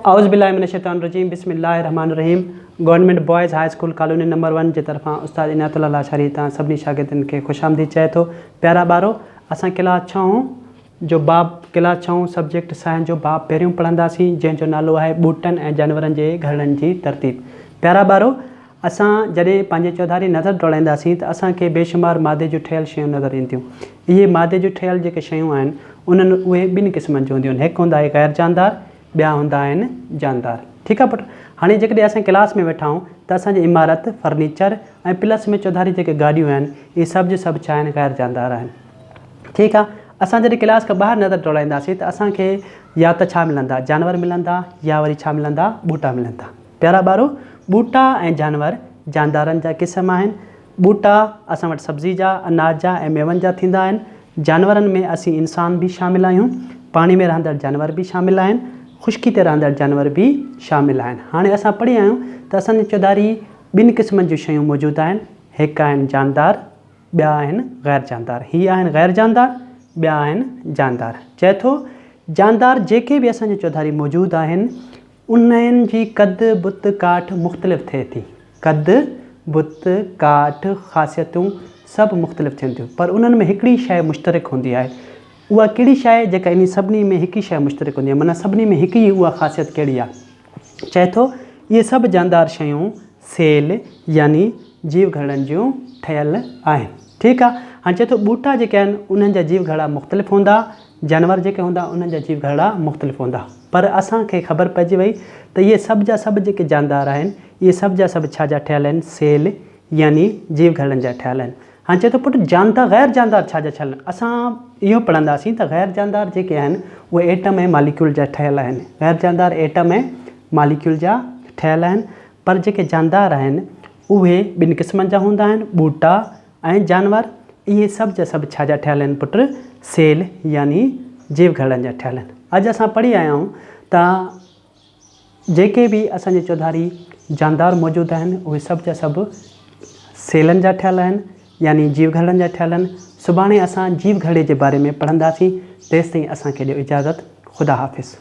اعوذ بالله من الشيطان الرجيم بسم الله الرحمن الرحيم government boys high school colony number one جي طرفان استاد عنايت الله لاشاري توهان سڀني شاگردن کي خوش آمديد چئي ٿو. پيارا ٻارو اسان ڪلاس ڇهون جو باب ڪلاس ڇهون سبجيڪٽ سائنس جو باب پهريون پڙهنداسين جنهن جو نالو آهي ٻوٽن ۽ جانورن جي گهرڙن جي ترتيب. پيارا ٻارو اسان جڏهن پنهنجي چوڌاري نظر ڊوڙائينداسين ته اسان کي بيشمار مادي جون ٺهيل شيون نظر اينديون. اهي مادي جون ٺهيل جيڪي شيون آهن انهن اهي ٻن قسمن جون هونديون آهن هڪ هوندا آهي غير جاندار ٻيا هوندا آهن جاندار. ٺيڪ آهي پٽ هاڻي جيڪڏهن اسان ڪلاس ۾ ويٺا آهيون ته اسان جي عمارت، فرنيچر ۽ پلس ۾ چوڌاري جيڪي گاڏيون آهن اهي سڀ جون سڀ ڇا آهن غير جاندار آهن. ٺيڪ آهي اسان جڏهن ڪلاس کان ٻاهر نظر ڊوڙائينداسين ته اسان کي يا ته ڇا ملندا جانور ملندا يا وري ڇا ملندا ٻوٽا ملندا. پيارا ٻارو ٻوٽا ۽ جانور جاندارن جا قسم آهن. ٻوٽا اسان وٽ سبزي جا، اناج جا ۽ ميون جا ٿيندا آهن. جانورن ۾ اسين انسان به شامل آهيون. پاڻي ۾ رهندڙ جانور به شامل آهن. خشڪي تي رهندڙ جانور به شامل آهن. هاڻي اسان پڙهي آيا آهيون ته اسان جي چوڌاري ٻن قسمن جون شيون موجود آهن. هڪ آهن جاندار، ٻيا آهن غير جاندار. هي آهن غير جاندار، ٻيا آهن جاندار. چئي ٿو، جاندار جيڪي به اسان جي چوڌاري موجود آهن، انهن جي قد، بت، ڪاٺ مختلف ٿئي ٿي. قد، بت، ڪاٺ، خاصيتون سڀ مختلف ٿين ٿيون پر انهن ۾ هڪڙي شيء مشترڪ هوندي آهي. اها ڪهڙي شيء آهي جيڪا انهي سڀني ۾ هڪ ئي شيء مشترڪ هوندي آهي معنيٰ سڀني ۾ هڪ ئي اها خاصيت ڪهڙي آهي؟ چئي ٿو اهي سڀ جاندار شيون سيل يعني جيو گهرڙن جون ٺهيل آهن. ٺيڪ آهي هاڻي چئي ٿو ٻوٽا جيڪي آهن انهن جا جيو گهرڙا مختلف هوندا جانور جيڪي هوندا انهن جا جيو گهرڙا مختلف هوندا پر اسان کي خبر پئجي وئي ته اهي سڀ جا سڀ جيڪي جاندار آهن اهي سڀ جا سڀ ڇا جا ٺهيل آهن سيل يعني جيو گهرڙن جا ٺهيل آهن. هاڻي چئي ٿو پٽ جاندار غير جاندار ڇا جا ٺهيل آهن اسان اهو پڙهنداسين ته غير جاندار جيڪي آهن اهي ايٽم ۽ ماليڪيول جا ٺهيل آهن غير جاندار ايٽم ۽ ماليڪيول جا ٺهيل آهن پر جيڪي جاندار آهن اهي ٻن قسمن جا هوندا آهن ٻوٽا ۽ جانور اهي سڀ جا سڀ ڇا جا ٺهيل آهن پٽ؟ سيل يعني جيو گهرڙن جا ٺهيل آهن. اڄ اسان پڙهي آيا آهيون ته جيڪي به اسان جي چوڌاري جاندار موجود آهن اهي سڀ جا سڀ سيلن جا ٺهيل آهن يعني جيو گهرڙن جا ٺهيل آهن. سڀاڻي اسان جيو گهرڙي جي باري ۾ پڙهنداسين تيستائين اسان کي ڏيو اجازت خدا حافظ.